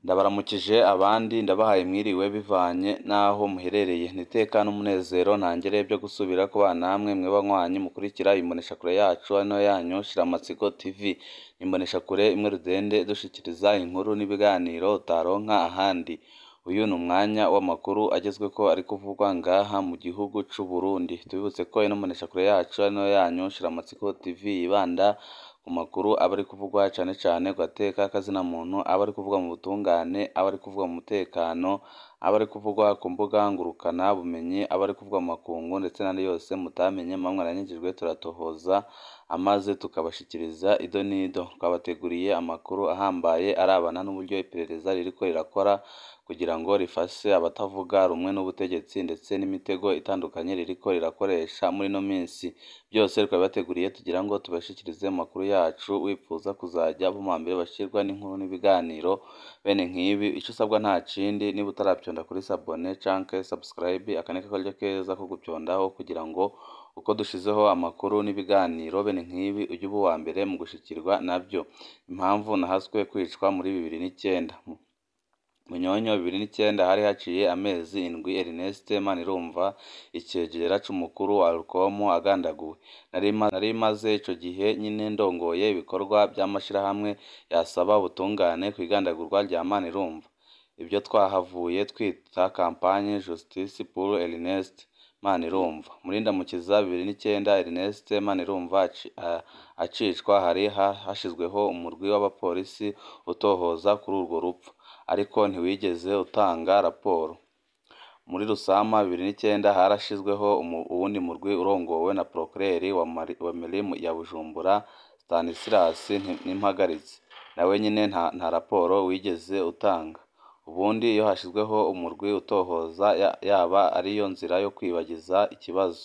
Ndabaramukije abandi ndabahaye mwiriwe bivanye n'aho muherereye, n'iteka n'umunezero ntangere byo gusubira kubana namwe mwe banywanyi mukurikira imboneshakure yacu hano yanyu Shiramatsiko TV, imboneshakure imwe rudende idushikiriza inkuru n'ibiganiro utaronka ahandi. Uyu ni umwanya w'amakuru agezweko ari kuvugwa ngaha mu gihugu c'u Burundi. Tubibutse ko ino mboneshakure yacu hano yanyu Shiramatsiko TV yibanda ku makuru aba ari kuvugwa cane cane ku gateka k'azina muntu, aba ari kuvugwa mu butungane, aba ari kuvugwa mu mutekano, aba ari kuvugwa ku mbuga ngurukana bumenyi, aba ari kuvugwa mu makungu ndetse n'andi yose mutamenye muba mwaranyigijwe turatohoza amaze tukabashikiriza ido n'ido. Twabateguriye amakuru ahambaye arabana n'uburyo iperereza ririko rirakora kugira ngo rifashe abatavuga rumwe n'ubutegetsi ndetse n'imitego itandukanye ririko rirakoresha muri ino minsi. Byose twabibateguriye tugira ngo tubashikirize mu makuru yacu, wipfuza kuzajya uba uwa mbere bashirwa n'inkuru n'ibiganiro bene nk'ibi, ico usabwa nta kindi niba utaravyonda kuri s'abonner canke subscribe, aka ni akaryo keza ko gupyondaho kugira ngo uko dushizeho amakuru n'ibiganiro bene nk'ibi ujye uba uwa mbere mu gushikirwa navyo. Impamvu nahaswe kwicwa muri 2009. Munyonyo 2009 hari haciye amezi 7 Ernest Manirumva icegera c'umukuru wa Alcom agandaguwe. Nari maze ico gihe nyene ndongoye ibikorwa vy'amashirahamwe yasaba ubutungane kw'igandagurwa rya Manirumva. Ivyo twahavuye twita campagne Justice pour Ernest Manirumva. Muri Ndamukiza 2009 Ernest Manirumva acicwa hari hashizweho umurwi w'abapolisi utohoza kuri urwo rupfu, ariko ntiwigeze utanga raporo. Muri Rusama 2009 harashizweho uwundi murwi urongowe na procureur wa mairie ya Bujumbura Stanislas Nimpagaritse, nawe nyene nta raporo wigeze utanga. Ubundi iyo hashizweho umurwi utohoza yaba ariyo nzira yo kwibagiza ikibazo.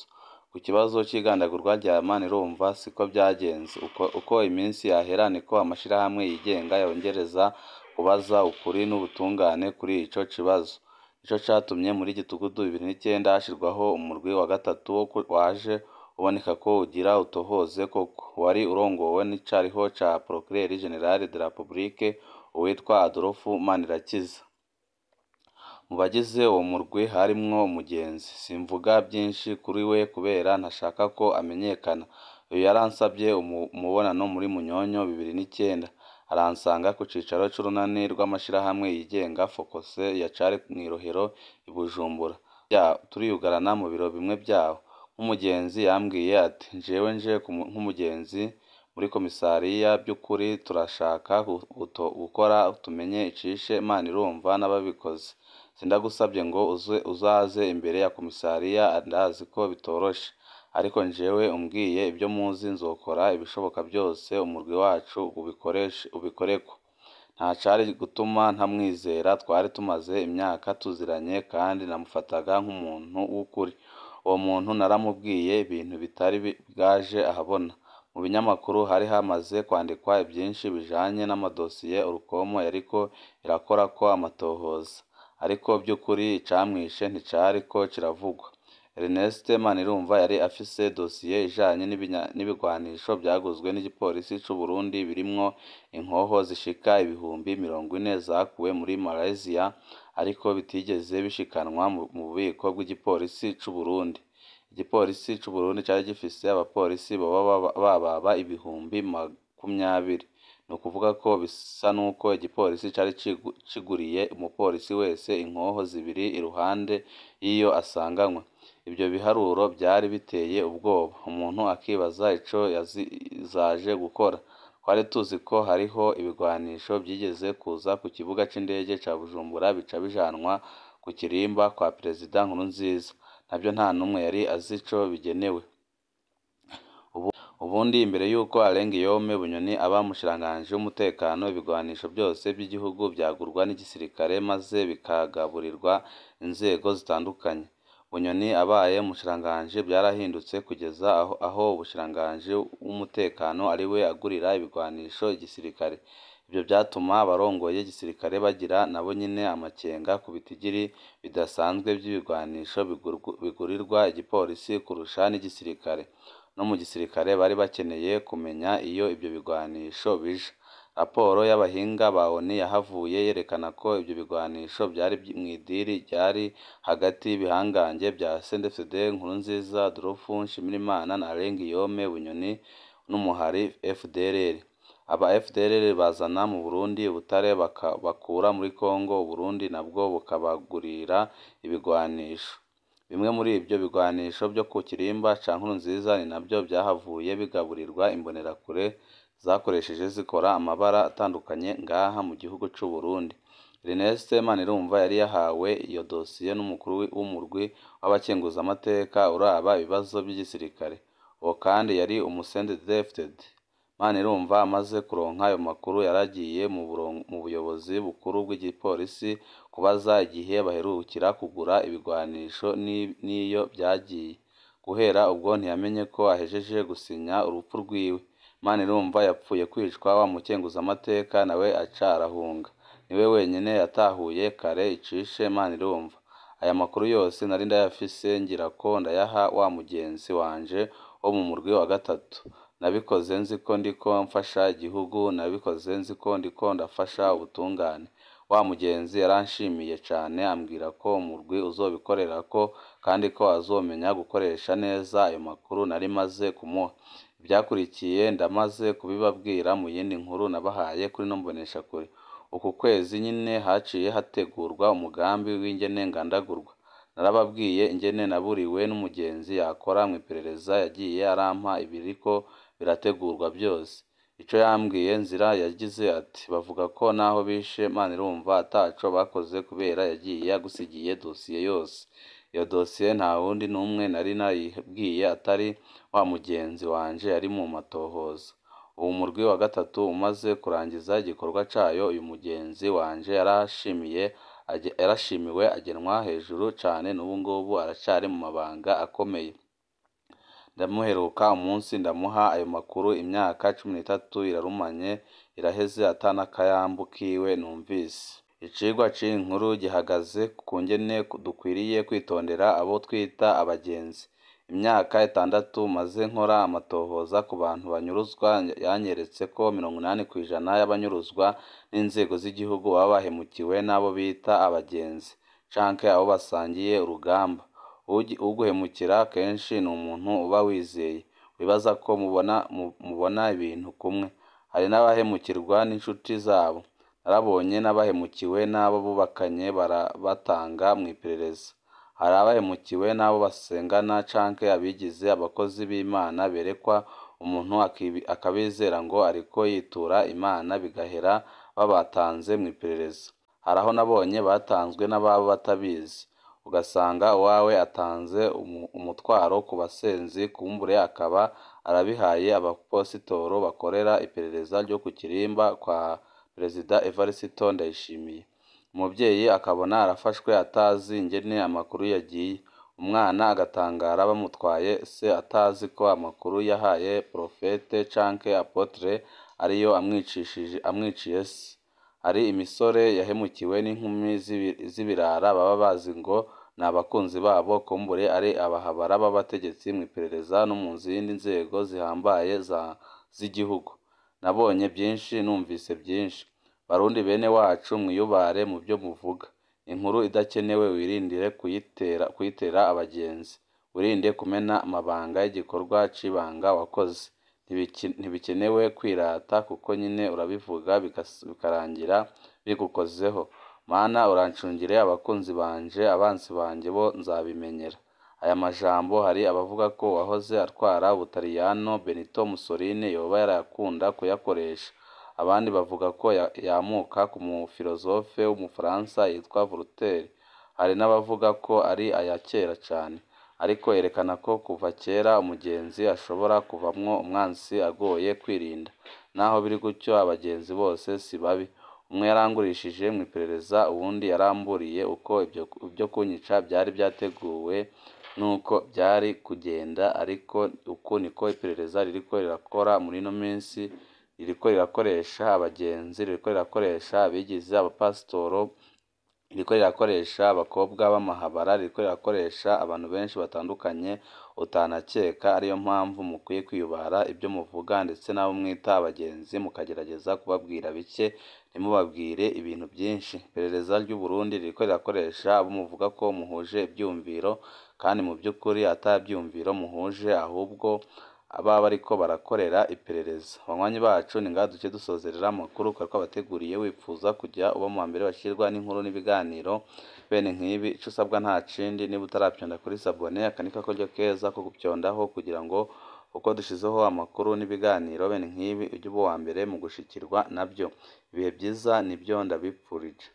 Ku kibazo c'igandagurwa rya Manirumva siko vyagenze. Uko iminsi yahera niko amashirahamwe yigenga yongereza kubaza ukuri n'ubutungane kuri ico kibazo. Nico catumye muri Gitugutu 2009 hashirwaho umurwi wa gatatu waje uboneka ko ugira utohoze koko. Wari urongowe n'icariho ca procureur general de la Republique uwitwa Adolphe Manirakiza. Mu bagize uwo murwi harimwo umugenzi. Simvuga vyinshi kuri we kubera ntashaka ko amenyekana. Uyu yaransavye umubonano muri Munyonyo 2009, aransanga ku cicaro c'urunani rw'amashirahamwe yigenga Focus ya cari mw'irohero i Bujumbura. Turiyugarana mu biro bimwe vyaho. Nk'umugenzi yambwiye ati: "Jewe nje nk'umugenzi muri komisariya vy'ukuri turashaka gukora tumenye icishe Manirumva n'ababikoze. Sindagusavye ngo uzaze imbere ya komisariya ndazi ko bitoroshe, ariko jewe umbwiye ivyo muzi nzokora ibishoboka vyose umurwi wacu ubikoreko." Nta cari gutuma ntamwizera, twari tumaze imyaka tuziranye kandi namufataga nk'umuntu w'ukuri. Uwo muntu naramubwiye ibintu bitari bwaje ahabona. Mu binyamakuru hari hamaze kwandikwa vyinshi bijanye n'amadosiye Urukomo yariko irakorako amatohoza, ariko vy'ukuri icamwishe nticariko kiravugwa. Ernest Manirumva yari afise dosiye ijanye n'ibigwanisho vyaguzwe n'igipolisi c'u Burundi birimwo inkoho zishika 40,000 zakuwe muri Malaysia ariko bitigeze bishikanwa mu bubiko bw'igipolisi c'u Burundi. Igipolisi c'u Burundi cari gifise abapolisi boba bababa 20,000. Ni ukuvuga ko bisa n'uko igipolisi cari ciguriye umupolisi wese inkoho zibiri iruhande y'iyo asanganywe. Ivyo biharuro vyari biteye ubwoba, umuntu akibaza ico zaje gukora. Twari tuzi ko hariho ibigwanisho vyigeze kuza ku kibuga c'indege ca Bujumbura bica bijanwa ku kirimba kwa Perezida Nkurunziza, navyo nta numwe yari azi ico bigenewe. Ubundi imbere y'uko Alain Guillaume Bunyoni aba umushikiranganji w'umutekano, ibigwanisho vyose vy'igihugu vyagurwa n'igisirikare maze bikagaburirwa inzego zitandukanye. Bunyoni abaye umushikiranganji vyarahindutse kugeza aho umushikiranganji w'umutekano ariwe agurira ibigwanisho igisirikare. Ivyo vyatuma abarongoye igisirikare bagira nabo nyene amakenga ku bitigiri bidasanzwe vy'ibigwanisho bigurirwa igipolisi kurusha n'igisirikare. No mu gisirikare bari bakeneye kumenya iyo ivyo bigwanisho bija. Raporo y'abahinga ba ONU yahavuye yerekana ko ivyo bigwanisho vyari mw'idiri ryari hagati y'ibihangange vya CNDD-FDD, Nkurunziza, Adolphe Nshimirimana na Alain Guillaume Bunyoni n'umuhari FDLR. Aba FDLR bazana mu Burundi ubutare bakura muri Congo, Uburundi nabwo bukabagurira ibigwanisho. Bimwe muri ivyo bigwanisho vyo ku kirimba ca Nkurunziza ni navyo vyahavuye bigaburirwa imbonerakure zakoresheje zikora amabara atandukanye ngaha mu gihugu c'u Burundi. Ernest Manirumva yari yahawe iyo dosiye n'umukuru w'umurwi w'abakenguzamateka uraba ibibazo vy'igisirikare. Uwo kandi yari umu CNDD-FDD. Manirumva amaze kuronka ayo makuru yaragiye mu buyobozi bukuru bw'igipolisi kubaza igihe baherukira kugura ibigwanisho n'iyo vyagiye. Guhera ubwo ntiyamenye ko ahejeje gusinya urupfu rwiwe. Manirumva yapfuye kwicwa wa mukenguzamateka nawe aca arahunga. Niwe wenyene yatahuye kare icishe Manirumva. Aya makuru yose nari ndayafise ngirako ndayaha wa mugenzi wanje wo mu murwi wa gatatu. Nabikoze nzi ko ndiko mfasha igihugu, nabikoze nzi ko ndiko ndafasha ubutungane. Wa mugenzi yaranshimiye cane ambwira ko umurwi uzobikorerako kandi ko azomenya gukoresha neza ayo makuru nari maze kumuha. Ivyakurikiye ndamaze kubibabwira mu yindi nkuru nabahaye kuri ino mboneshakure. Uku kwezi nyene haciye hategurwa umugambi w'ingene ngandagurwa. Narababwiye ingene naburiwe n'umugenzi yakora mw'iperereza yagiye arampa ibiriko birategurwa vyose. Ico yambwiye nzira yagize ati bavuga ko naho bishe Manirumva ataco bakoze kubera yagiye agusigiye dosiye yose. Iyo dosiye nta wundi n'umwe nari nayibwiye atari wa mugenzi wanje yari mu matohoza. Uwo murwi wa gatatu umaze kurangiza igikorwa cayo, uyu mugenzi wanje yarashimiwe agenwa hejuru cane n'ubu ngubu aracari mu mabanga akomeye. Ndamuheruka umunsi ndamuha ayo makuru, imyaka 13 irarumanye iraheze ata n'akayambu kiwe numvise. Icigwa c'iyi nkuru gihagaze ku ngene dukwiriye kwitondera abo twita abagenzi. Imyaka 6 maze nkora amatohoza ku bantu banyuruzwa yanyeretse ko 80% y'abanyuruzwa n'inzego z'igihugu baba bahemukiwe n'abo bita abagenzi canke abo basangiye urugamba. Uguhemukira kenshi ni umuntu uba wizeye, wibaza ko mubona ibintu kumwe. Hari n'abahemukirwa n'inshuti zabo. Narabonye n'abahemukiwe n'abo bubakanye barabatanga mw'iperereza. Hari abahemukiwe n'abo basengana canke abigize abakozi b'Imana berekwa umuntu akabizera ngo ariko yitura Imana bigahera babatanze mw'iperereza. Hari aho nabonye batanzwe n'ababo batabizi. Ugasanga uwawe atanze umutwaro ku basenzi kumbure akaba arabihaye abapositoro bakorera iperereza ryo ku kirimba kwa Perezida Evariste Ndayishimiye. Umuvyeyi akabona arafashwe atazi ingene amakuru yagiye. Umwana agatangara bamutwaye se atazi ko amakuru yahaye prophète canke apôtre ariyo amwiciye se. Hari imisore yahemukiwe n'inkumi z'ibirara baba bazi ngo ni abakunzi babo kumbure ari abahabara b'abategetsi mw'iperereza no mu zindi nzego zihambaye z'igihugu. Nabonye byinshi numvise byinshi. Barundi bene wacu mwiyubare mu byo muvuga. Inkuru idakenewe wirindire kuyitera abagenzi. Wirinde kumena amabanga y'igikorwa c'ibanga wakoze. Ntibikenewe kwirata kuko nyine urabivuga bikarangira bigukozeho. Mana urancungire abakunzi banje, abansi banje bo nzabimenyera. Aya majambo hari abavuga ko uwahoze atwara Ubutaliyano Benito Mussolini yoba yarayakunda kuyakoresha. Abandi bavuga ko yamuka ku mufilozofe w'umufaransa yitwa Voltaire. Hari n'abavuga ko ari aya kera cane. Ariko yerekana ko kuva kera umugenzi ashobora kuvamwo umwansi agoye kwirinda. Naho biri gutyo abagenzi bose si babi. Umwe yarangurishije mw'iperereza, uwundi yaramburiye uko ibyo kunyica byari byateguwe nuko byari kugenda, ariko uku niko iperereza ririko rirakora muri ino minsi, ririko rirakoresha abagenzi, ririko rirakoresha abigize abapasitoro Ririko rirakoresha abakobwa b'amahabara, ririko rirakoresha abantu benshi batandukanye utanakeka, ariyo mpamvu mukwiye kwiyubara ibyo muvuga ndetse n'abo mwita abagenzi mukagerageza kubabwira bike ntimubabwire ibintu byinshi. Iperereza ry'u Burundi ririko rirakoresha abo muvuga ko muhuje ivyumviro kandi mu by'ukuri ata vyumviro muhuje, ahubwo aba bariko barakorera iperereza. Banywanyi bacu, ni ngaha duce dusozerera amakuru twari twabateguriye. Wipfuza kujya uba mu mbere bashirwa n'inkuru n'ibiganiro bene nk'ibi, ico usabwa nta kindi, niba utarapyonda kuri sabone, aka ni kakoryo keza ko gupyondaho kugira ngo uko dushizeho amakuru n'ibiganiro bene nk'ibi ujye uba uwa mbere mu gushikirwa nabyo. Ibihe byiza nibyo ndabipfurije.